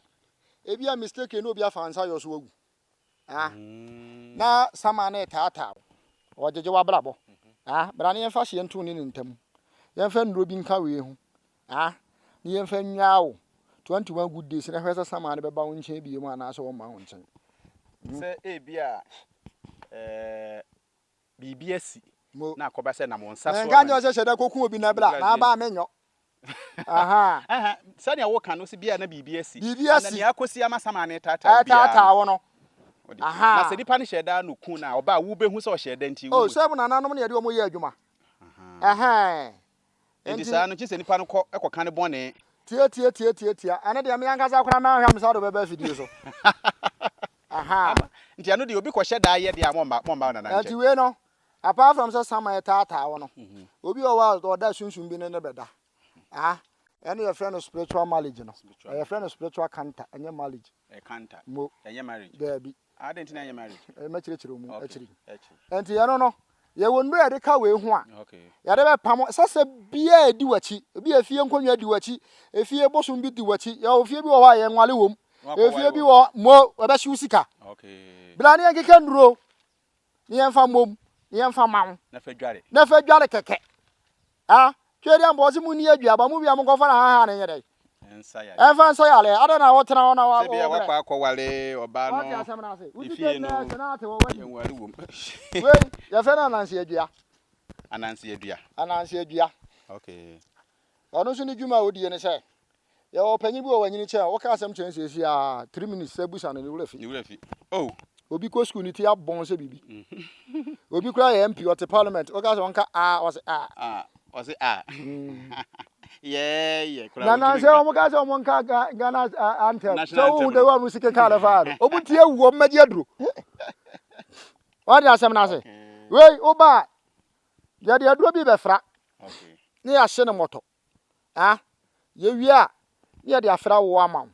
S2: ebi a mistake na obi afa nsa yɔ so awu. Ah.
S1: Mm.
S2: Na sama no retaataa wo. Ɔgyegye w'abrabɔ. Ah, bra na yɛmfa hyeɛ nto ne ne ntam. Yɛmfa nnuro bi nka wei ho. Ah, na yɛmfa nnwaa wo. 21 good days na hwɛ sɛ sama no bɛba wo nkyɛn bio mu anaasɛ ɔmma wo nkyɛn.
S1: Sɛ ebi a eh, biribi asi
S2: Mo.
S1: na akɔba sɛ nam wo nsa so
S2: Menka
S1: ama
S2: nkyerɛ wo sɛ hyɛ da kɔku obi na bra, na aba a menyɔ. Aha.
S1: Aha, sɛnea woka no, sɛ bia na biribi asi.
S2: Biribi
S1: Ana
S2: asi.
S1: nea akɔsi ama sama ne taataa wo biara
S2: Ɛtaataa
S1: no.
S2: wo no.
S1: Ɔde.
S2: Aha.
S1: Na sɛ nipa no hyɛ da no ku no a, ɔba a wobɛhu sɛ ɔhyɛ da nti.
S2: Oh,
S1: wo.
S2: sɛ mo nananom na yɛde wɔn yɛ adwuma.
S1: Aha.
S2: Ɛhɛn.
S1: Enti
S2: Enti.
S1: saa no, kye sɛ nipa no kɔ kɔka ne bɔne.
S2: Tia tia tia tia tia. Ɛno deɛ me ankasa koraa manhwɛ a me sa de bɛba afidie so. Aha.
S1: Ama. Nti ɛno deɛ obi kɔhyɛ da yɛ deɛ a momma momma nana
S2: Ɛnti
S1: nkyɛ.
S2: wei no, apart from sɛ saman taataa wo no, obi wɔ hɔ a ɔda sunsum bi ne no bɛda. Ah, ɛno yɛfrɛ no spiritual marriage no. Yɛfrɛ no spiritual counter, ɛnyɛ marriage.
S1: Ɛyɛ counter.
S2: Mo.
S1: Ɛnyɛ marriage.
S2: Daabi.
S1: Adɛn nti na ɛnyɛ marriage?
S2: Mɛkyerɛkyerɛ mu akyiri.
S1: Akyiri.
S2: Ɛnti ɛno no, yɛwɔ nnuro a yɛde ka wei ho a,
S1: Okay.
S2: yɛde bɛpam sɛsɛ biara edi w'akyi. Ebi efie nkonnwa di w'akyi, efie bosom bi di w'akyi. Yɛwɔ fie bi wɔ hɔ a yɛnwale wom. Efie bi wɔ hɔ mo ɛbɛhyew sika.
S1: Okay.
S2: Bra ne yɛnkeka nnuro ne yɛmfa mmom ne yɛmfa ma wo.
S1: Na fa dware.
S2: Na fa dware kɛkɛ. Ah, twɛ deɛ mbɔ ɔse mu ni aduaba mu wia mo nkɔfa na haha ne nyɛ dɛ.
S1: Ɛmfa
S2: nsa yareɛ. Adɛn na wotena hɔ na wa
S1: Sɛ bia wakɔ akɔware ɔbaa
S2: Wate
S1: no
S2: asɛm no ase.
S1: ne
S2: Wotitwa
S1: fie no
S2: nyinaa sɛ na ate wɔ w'ani.
S1: yɛnware wom.
S2: Wei yɛfrɛ no ananse adua.
S1: Ananse adua.
S2: Ananse adua.
S1: Okay.
S2: Ɔno nso ne dwuma a ɔdie ne sɛ yɛwɔ ɔpanyin bi wɔ wanyini kyɛn woka asɛm kyɛn siesie a 3 minutes sɛ busa no ne werɛ fi.
S1: Ne werɛ fi. Oh.
S2: Obi kɔ sukuu ne ti abɔn sɛ biribi. Obi koraa yɛ MP ɔte parliament woka sɛ ɔnka a ɔse a.
S1: Ah, ɔse a. Yɛɛyɛ koraa
S2: Na na
S1: wɔntumi
S2: sɛ
S1: nka.
S2: wɔn ka sɛ wɔn nka Ghana anthem
S1: National
S2: sɛ wohu
S1: anthem
S2: de
S1: no.
S2: wɔn si keka no faa no wɔn ti awu wɔn mmɛgye aduro. Wɔde asɛm no ase.
S1: Okay.
S2: Wei woba a yɛde aduro bi bɛfra
S1: Okay.
S2: ne yɛahye no mmɔtɔ. Ah, yɛwie a ne yɛde afra wo ama wo.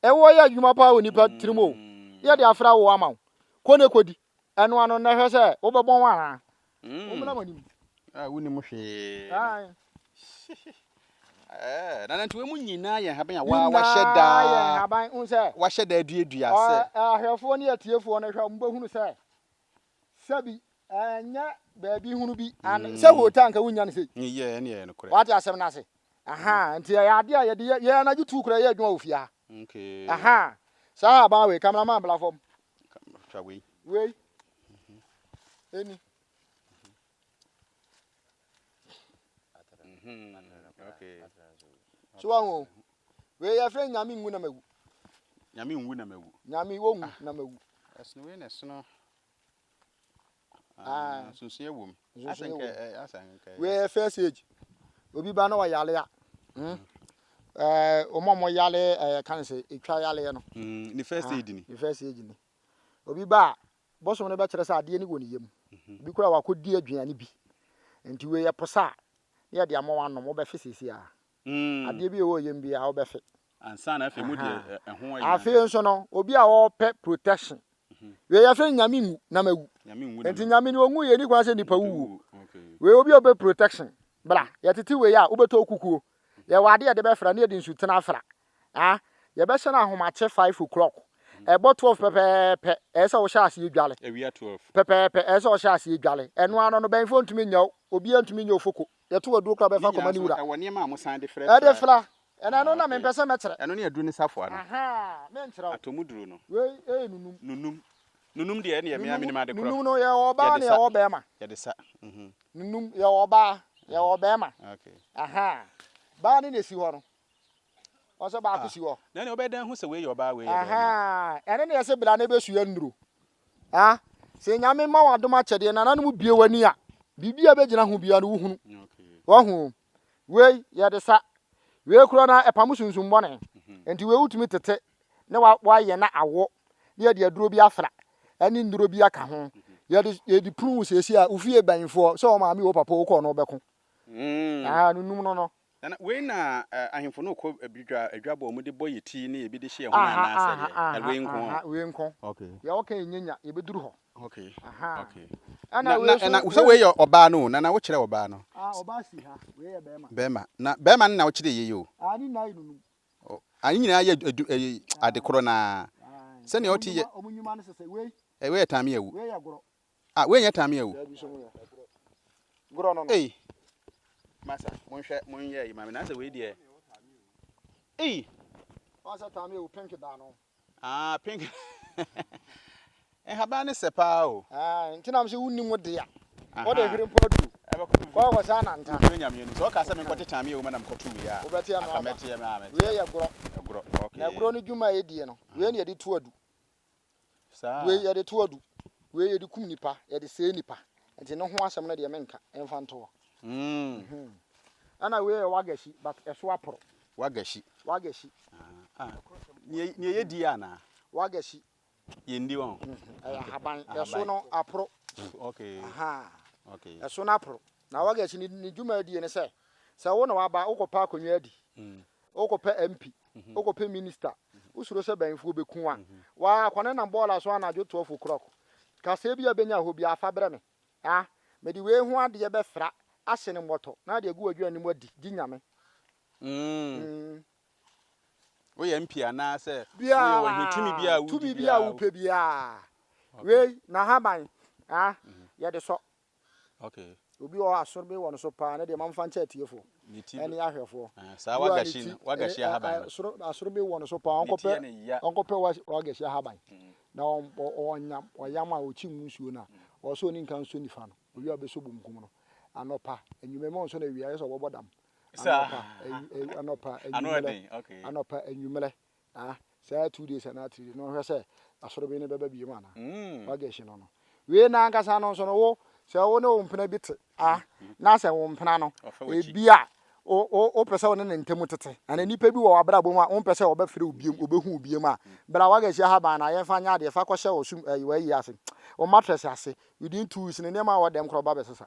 S2: Ɛwoɔ yɛ adwuma paa wɔ nipa tirim o. Ne yɛde afra wo ama wo. Kɔ ne kɔdi. Ɛno ano nnɛ hwɛ sɛ wobɛbɔn wo anaa. Wommra m'anim.
S1: Ah, wonim hwee.
S2: Ae.
S1: Eh, nana nti wei mu nyinaa yɛ nhaban a
S2: Ne
S1: wa wahyɛ
S2: nyinaa yɛ
S1: daa.
S2: nhaban. Wohu sɛ
S1: Wahyɛ daa duadua sɛ.
S2: ahwɛfoɔ ne atiefoɔ no hwɛ a wɔbɛhunu sɛ sɛbi ɛnyɛ. baabi hunu bi an sɛ hotel nka wonya no sei.
S1: Yɛ ɛne ɛyɛ nokorɛ.
S2: Wate asɛm no ase? Aha, nti ɛyɛ adeɛ a yɛde yɛ yɛ anadwo tuu koraa yɛ adwuma wɔ fie ha.
S1: Okay.
S2: Aha, saa ahaban wei, cameraman bla fam.
S1: Twa wei.
S2: Wei. Ɛni.
S1: Okay.
S2: So wahu o. Wei yɛfrɛ nyame nwu na mawu.
S1: Nyame nwu na mawu.
S2: Nyame wɔnwu ah. na mawu.
S1: Ɛsono wei na ɛsono. Ah, sunsunyɛ wom.
S2: Sunsunyɛ wom. Wei yɛ first age. Obi ba na ɔyale a. Hmm. Ɛɛ wɔn a wɔyale ɛɛ kan sɛ etwa yaleɛ no.
S1: Hmm, ne first aid ni.
S2: Ne first aid ni. Obi ba a bosom no bɛkyerɛ sɛ adeɛ no wɔ ne yam. Bi koraa wakɔdi aduane bi. Nti wei yɛ posa a na yɛde ama wanom wobɛfe seesei a. Adeɛ bi a ɛwɔ yam biara wobɛfe.
S1: Ansa na afei mu deɛ ɛho ayɛ.
S2: Afei nso no obi a ɔrepɛ protection. Wei yɛfrɛ no nyame nwu na mawu. Nti nyame no ɔnwu yɛ ni kwan sɛ nipa wuo. Wei obi a ɔpɛ protection bra yɛtete wei a wobɛtɔ kukuo. Yɛwɔ adeɛ yɛde bɛfra ne yɛde nsutene afra. Ah, yɛbɛhyɛ no ahomakye 5 o'clock. Ɛbɔ 12 pɛpɛɛpɛ, ɛyɛ sɛ wohyɛ aseɛ dwale.
S1: Awia 12.
S2: Pɛpɛɛpɛ, ɛyɛ sɛ ɔhyɛ aseɛ dwale. Ɛno ano no, bɛnfoɔ ntumi nyɛ wo, obiara ntumi nyɛ ofoko. Yɛto aduro koraa bɛfa kɔma ne wura.
S1: Ɛwɔ nneɛma a mosan de frɛ
S2: Ɛde fra. Ɛna ɛno na mempɛ sɛ mɛkyerɛ.
S1: Ɛno ne aduro ne safoa no.
S2: Ahaa, menkyerɛ wo.
S1: Atɔmuduro no.
S2: Wei ɛyɛ nunum.
S1: Nunum. Nunum deɛ ɛne ɛmea menim ade korɔ.
S2: Nunum no yɛwɔ ɔbaa na yɛwɔ bɛrima.
S1: Yɛde sa.
S2: Nunum yɛwɔ ɔbaa, yɛwɔ bɛrima.
S1: Okay.
S2: Ahaa. Baa no na esi hɔ no. Ɔsɛ baako si hɔ.
S1: Na ɛnna wobɛyɛ dɛn ahu sɛ wei yɛ ɔbaa wei yɛ bɛrima?
S2: Ahaa, ɛno na yɛsɛ bra na ɛbɛsua nnuro. Ah, sɛ Nyame ma w'adom akyɛdeɛ, nananom bue w'ani a, biribi a ɛbɛgyina ho biara no wohunu. Wahu o. Wei yɛde sa. Wei koraa na ɛpamo sunsum bɔne. Nti wei wotumi tete na wayɛ na awo na yɛde aduro bi afra ɛne nnuro bi aka ho. Yɛde yɛde punu wo siesie a wofie bɛnfoɔ sɛ ɔmaame o papa o wokɔɔ no wobɛko. Ah, no num no no.
S1: Nana, wei na ahemfo no kɔ adwa adwabɔ a wɔde bɔ yɛ ti ne ebi de hyɛ yɛn ho no anaasɛ deɛ? Aha, wei nko?
S2: Aha, wei nko.
S1: Okay.
S2: Deɛ wɔka yɛ nyanya, yɛbɛduru hɔ.
S1: Okay.
S2: Aha.
S1: Okay.
S2: Ɛna
S1: Na,
S2: wei
S1: na,
S2: nso,
S1: na, sɛ wei yɛ ɔbaa no o, Nana wokyerɛ ɔbaa no.
S2: Ah, ɔbaa si ha, wei yɛ bɛrima.
S1: Bɛrima. Na bɛrima no na wokyerɛ yei o.
S2: Ah, ne nyinaa yɛ nunum.
S1: Oh, ah, ne nyinaa yɛ adu, ɛyi, ade korɔ no ara. Sɛnea ɔte yɛ.
S2: Wɔn nnwuma no sesɛ, wei.
S1: Eh, wei yɛ taame awu.
S2: Wei yɛ gorɔ.
S1: Ah, wei nyɛ taame awu.
S2: Daabi so mo yɛ. Gorɔ no no.
S1: Ei. Masa, monhwɛ, monyɛ yi ma me. Na sɛ wei deɛ. Ei.
S2: Wɔn sɛ taame awu pink da no.
S1: Ah, pink. Nhaban ne sɛ paa o.
S2: Ah, nti na sɛ wonni mu de a. Wɔde hwere mpo adu. Kɔ kɔ saa nanta.
S1: Wofiri nyame anim. Sɛ ɔka sɛ menkɔte taame awu ma na mekɔto wei a.
S2: Wobɛte ɛno aba.
S1: Aka mɛte ɛno a mɛte.
S2: Wei yɛ gorɔ.
S1: Gorɔ, okay.
S2: Na gorɔ no dwuma a ɛdie no, wei na yɛde to adu.
S1: Saa.
S2: Wei yɛde to adu, wei yɛde kum nipa, yɛde sɛe nipa. Nti ne ho asɛm no deɛ menka, mfa nto hɔ.
S1: Mm.
S2: Ɛna wei yɛ wagashi but ɛso aporo.
S1: Wagashi.
S2: Wagashi.
S1: Ah, ah. Nea nea yɛdi yɛ anaa?
S2: Wagashi.
S1: Yɛndi wɔn.
S2: Ɛyɛ ahaban. Ɛso no aporo.
S1: Okay.
S2: Aha.
S1: Okay.
S2: Ɛso no aporo. Na wagashi ne ne dwuma adie ne sɛ, sɛ wo na waba wokɔpɛ akonnwa adi. Wokɔpɛ MP, wokɔpɛ minister, wosuro sɛ banyinfoɔ bɛku wo a, waa kɔ ne nam bɔɔla so anadwo 12 o'clock. Kaseɛ bi a bɛnya hɔ biara fa brɛ me. Ah, mede wei ho adeɛ bɛfra, ahye no mmɔtɔ, na ade agu w'aduane mu adi. Gye Nyame.
S1: Mm. Woyɛ MP anaasɛ woyɛ
S2: Biara,
S1: ɔhene tumi biara a wodi
S2: tumi biara a
S1: biara.
S2: wopɛ biara. Wei, n'ahaban, ah, yɛde sɔ.
S1: Okay.
S2: Obi wɔ hɔ a soro bi wɔ no so paa, ne deɛ ma mfa nkyɛ atiefoɔ
S1: Ne ti
S2: ɛne ahwɛfoɔ.
S1: Ah, saa
S2: Obi wɔ hɔ a ne
S1: wagahyi
S2: ti
S1: no, wagahyi
S2: eh, eh,
S1: ahaban
S2: eh,
S1: no.
S2: soro asoro bi wɔ no so paa,
S1: Ne ti
S2: ɔnkɔpɛ
S1: yɛ ne ya.
S2: ɔnkɔpɛ wagahyi ahaban na ɔnyam ɔyam a ɔkyi mu nsuo no a, ɔwɔ sɛ ɔni nka nsɔ nifa no, owie a ɔbɛsɔ bonkum no. Anɔpa, anwummerɛ ma ɔnsɔ no awia, ayɛ sɛ ɔbɛbɔ dam.
S1: Saa.
S2: Anɔpa, anɔpa,
S1: Ano
S2: anwummerɛ,
S1: ɛden, okay.
S2: anɔpa, anwummerɛ. Ah, saa 2 days anaa 3 days na ɔhwɛ sɛ asorobe no bɛba biom anaa. Wagahyi no no. Wei na ankasa no nso no wo sɛ wo ne wo mpena bi te ah, na sɛ wo mpena no ebi a wopɛ sɛ wo ne ne ntam tete anaa nipa bi wɔ w'abrabɔ mu a wompɛ sɛ ɔbɛfrɛ wo biom, ɔbɛhu wo biom a, bra wagahyi ahaban na yɛmfa nyɛ adeɛ fa kɔhyɛ wɔ sum ɛyi w'ayi ase, wo mattress ase within 2 weeks no nneɛma a ɛwɔ dɛm koraa ɔba bɛsesa.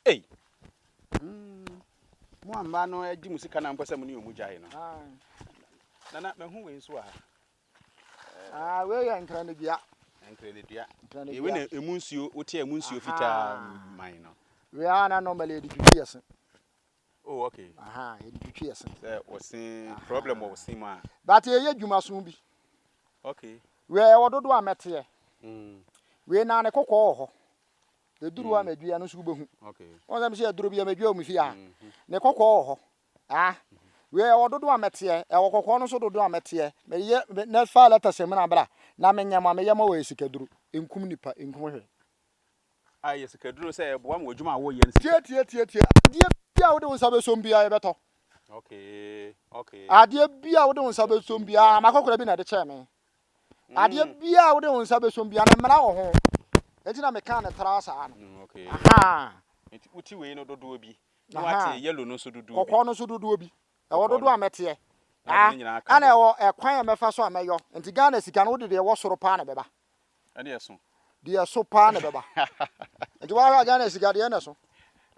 S1: Ei! Mm, mo a mmaa no agye mo sika na mpɛ sɛ mo ne wɔn gyae no. Nana, mahu wei nso wɔ ha.
S2: Ah, wei yɛ nkranedua.
S1: Nkranedua. Nkranedua. Wei na emu nsuo, wote emu nsuo fitaa man no.
S2: Wei a na normally yɛde twitwi yɛ se.
S1: Oh, okay.
S2: Aha, yɛde twitwi yɛ se.
S1: Sɛ wɔse problem wɔ wɔse mu a.
S2: But yɛyɛ dwumaso bi.
S1: Okay.
S2: Wei ɛwɔ dodoɔ a mɛteɛ. Wei na ne kɔkɔɔ wɔ hɔ. Ɛduru hɔ a madua no nso wobɛhu. Wɔn sɛ mesɛ aduro bi a madua wɔ me fie a, ne kɔkɔɔ wɔ hɔ. Ah, wei ɛwɔ dodoɔ a mɛteɛ, ɛwɔ kɔkɔɔ no nso dodoɔ a mɛteɛ. Meyɛ na fa lɛtɛ sɛ mena bra na menyɛ ma meyɛ ma wɔ yɛ sikaduro. Nkum nipa, nkum hwee.
S1: A yɛ sikaduro sɛ ɛboa ma w'adwuma a woyɛ no sika.
S2: Tie tie tie tie. Adeɛ bi a wode wo nsa bɛsom biara yɛbɛtɔ.
S1: Okay, okay.
S2: Adeɛ bi a wode wo nsa bɛsom biara makɔkora bi na ɛde kyɛɛ me. Adeɛ biara a wode wo nsa bɛsom biara no, mmara wɔ ho. Enti na mekaa no traa saa no.
S1: Mm, okay.
S2: Ahaa.
S1: Nti wote wei no dodoɔ bi, na wate yellow no nso dodoɔ bi.
S2: Kɔkɔɔ no nso dodoɔ bi. Ɛwɔ dodoɔ a mɛteɛ. Ah, ɛna ɛwɔ ɛkwan a mɛfa so a mɛyɔ. Nti Ghana sika no wode deɛ ɛwɔ soro paa na ɛbɛba.
S1: Ɛne ɛso.
S2: Deɛ ɛso paa na ɛbɛba. Nti woahwɛ a Ghana sika deɛ na ɛso.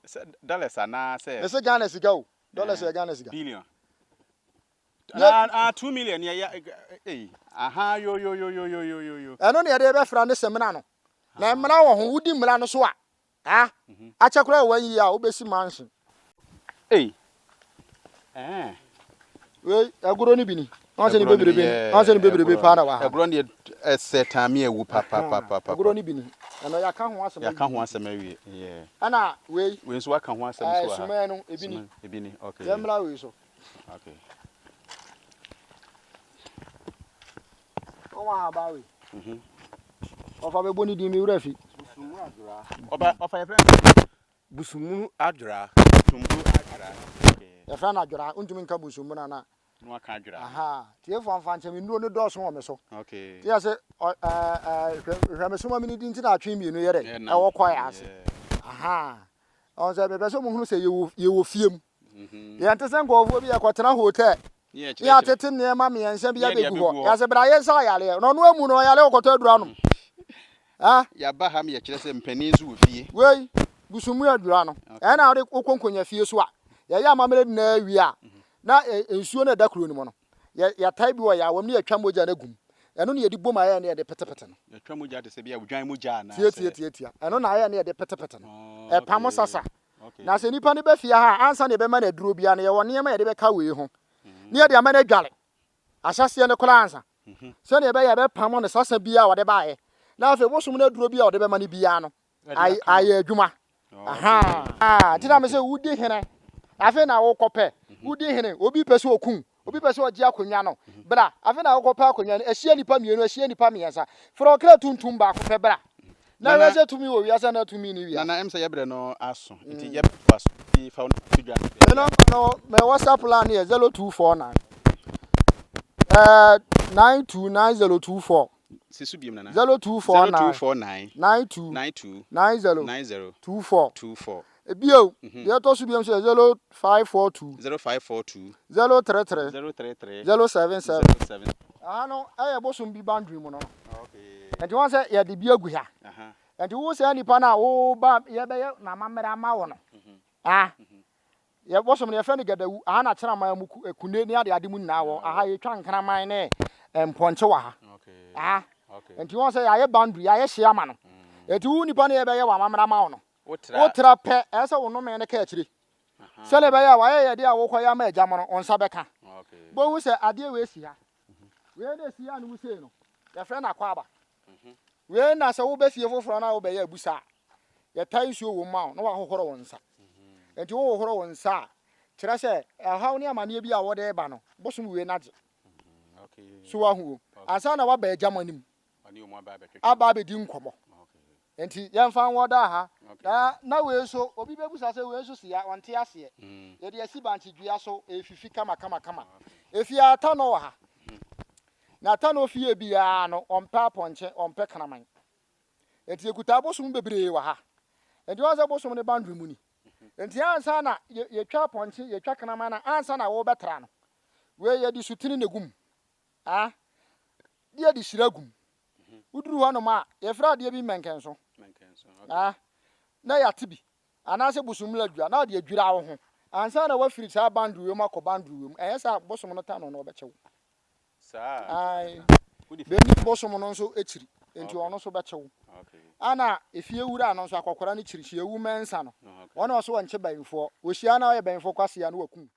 S1: Sɛ dollars anaa sɛ.
S2: Mese Ghana sika o. Dollars yɛ Ghana sika.
S1: Billion. Ah, ah, 2 million yɛ yɛ eh aha yo yo yo yo yo yo yo yo.
S2: Ɛno na yɛde bɛfra ne samina no. Na mmara wɔ ho, wodi mmara no so a, ah, akyɛ koraa wɔ one year a wobɛsi mansion.
S1: Ei. Eh.
S2: Wei, agorɔ no bi ni. Wɔn sɛ ne bebrebe, wɔn sɛ ne bebrebe paa na wɔ ha.
S1: Agorɔ no deɛ ɛsɛ taame awu pa pa pa pa pa.
S2: Agorɔ no bi ni. Ɛno yɛaka ho asɛm.
S1: Yɛaka ho asɛm awie. Yeah.
S2: Ɛna wei.
S1: Wei nso waka ho asɛm so wɔ ha.
S2: Sumɛ no ebi ni.
S1: Ebi ni. Okay.
S2: Yɛmmra wei so.
S1: Okay.
S2: Wɔn ahaban wei. Ɔfa bɛbɔ ne din mi wura fi.
S1: Ɔba ɔfa yɛfrɛ no.
S3: Busumunu adwera. Busumunu adwera.
S1: Okay.
S2: Yɛfrɛ no adwera, wontumi nka busumunu ana.
S1: Na waka adwera.
S2: Aha, tiefo amfa nkyɛn me nnuro no dɔɔso wɔ me so.
S1: Okay.
S2: Ti yɛ sɛ ɔ ɛɛ ɛɛ hwɛ hwɛ me so ma me ne di nti na atwe mmienu yɛ dɛ ɛwɔ kɔɛ ase. Aha, ɔn sɛ mepɛ sɛ mo hunu sɛ yɛwɔ yɛwɔ fie mu. Yɛnte sɛ nkurɔfoɔ bi yɛkɔtena hotel
S1: Ne
S2: ne yɛatete nneɛma mmiɛnsa bi abɛgu hɔ. Yɛsɛ bra yɛnsa ayareɛ. Na ɔno amu no ɔyare ɔkɔtɔ aduro anom. Ah?
S1: Yɛaba ha ma yɛkyerɛ sɛ mpanin nso wɔ fie.
S2: Wei, busummu adura no, ɛna wode wokɔ nkonya fie so a, yɛyɛ amammerɛ nyinaa wie a, na nsuo no a ɛda kuro no mu no, yɛtae bi wɔ yɛn awam ne yɛtwa mogya no agu mu. Ɛno na yɛde bom ayɛ ne yɛde petepete no.
S1: Yɛtwa mogya te sɛ bi a odwan mogya anaa
S2: sɛ? Tia tia tia. Ɛno na ayɛ ne yɛde petepete no. Ɛpamo sasa. Na sɛ nipa no ba fie ha a, ansa na yɛbɛma no aduro biara no, yɛwɔ nneɛma a yɛde bɛka wei ho, na yɛde ama no adware ahyɛseɛ no koraa ansa, sɛdeɛ ɛbɛyɛ a ɛbɛpamo no sasa biara a ɔde baeɛ, na afei bosom no aduro bi a ɔde bɛma no biara no, ayɛ adwuma. Ahaa, nti na mese wodi hene, afei na wokɔpɛ, wodi hene, obi pɛ sɛ ɔku wo, Obi pɛ sɛ ɔgye akonnwa no, bra. Afei na wokɔpɛ akonnwa no, ahyia nnipa mmienu, ahyia nnipa mmiɛnsa. Frɛ ɔkra tuntum baako pɛ bra. Na hwɛ sɛ tumi wɔ wiase anaa tumi nni wiase.
S1: Nana, ɛm sɛ yɛbrɛ no aso, nti yɛbɛtoa so. Nti fa wo nɔma to dwa na
S2: Me nɔma no, me WhatsApp line no yɛ 0249 eh, 929024.
S1: Si so biom nana.
S2: 0249
S1: 0249
S2: 92
S1: 92
S2: 90
S1: 90
S2: 24.
S1: 24.
S2: Bio, deɛ ɛtɔ so biom nso yɛ 0542
S1: 0542
S2: 033
S1: 033
S2: 077.
S1: 07.
S2: Aha no ɛyɛ bosom bi boundary mu no.
S1: Okay.
S2: Nti wɔn sɛ yɛde bi agu ha.
S1: Aha.
S2: Nti wo saa nipa no a woba yɛbɛyɛ n'amammerɛ ama wo no. Ah. Yɛ bosom no yɛfrɛ no gadawu. Aha na kyeraman mu kune ne ade ade mu nyinaa wɔ. Aha yɛtwa nkraman ne mpɔnkye wɔ ha.
S1: Okay.
S2: Ah.
S1: Okay.
S2: Nti wɔn sɛ yɛayɛ boundary, yɛayɛ hye ama no. Nti wo nipa no yɛbɛyɛ w'amammerɛ ama wo no.
S1: Wotra.
S2: Wotra pɛ, ɛyɛ sɛ wo nnome no ka akyire. Sɛdeɛ ɛbɛyɛ a w'ayɛyɛdeɛ a wokɔyɛ ama agya mo no, wo nsa bɛka. Bohu sɛ adeɛ wei si ha. Wei na ɛsi ha no mu sei no, yɛfrɛ no akwaaba. Wei na sɛ woba fie foforɔ na wobɛyɛ abusa a, yɛtae nsuo wɔ mu ma wo na woahohoro wo nsa. Nti wohohoro wo nsa a, kyerɛ sɛ ɛhaw ne amaneɛ bi a wode reba no, bosom wei no agye. So woahu o? Ansa na woaba agya mo anim aba abɛdi nkɔmmɔ. Nti yɛmfa nwɔ daa ha. Na na wei nso, obi bɛbusa sɛ wei nso si ha, ɔnte aseɛ. Yɛde asi bankye dua so, ɛrefifi kama kama kama. Efie a Atanɔ wɔ ha. Na Atanɔ fie biara no, ɔmpɛ apɔnkye, ɔmpɛ kraman. Nti yɛkuta abosom bebree wɔ ha. Nti wɔn sɛ bosom no boundary mu ni. Nti ansa na yɛtwa apɔnkye, yɛtwa kraman no, ansa na wɔbɛtra no, wei yɛde sutene na egu mu. Ah, de yɛde hyira gu mu. Woduru hɔnom a, yɛfrɛ adeɛ bi mmɛnkɛnso. Ah, na yɛate bi. Anaasɛ bosommla dua, na wɔde adwira wo ho. Ansa na woafiri saa boundary wei mu akɔ boundary wei mu. Ɛnyɛ saa a, bosom no ta no na ɔbɛkyɛ wo. Ae. Bɛnim bosom no nso kyiri, enti ɔno nso bɛkye wo. Ana efie wura no nso, akɔkora no kyiri, hyia wu mɛnsa no. Wɔn a ɔso wɔnkye bɛnfoɔ. Wɔhyia na ɔyɛ bɛnfoɔ kwasea no, wakum.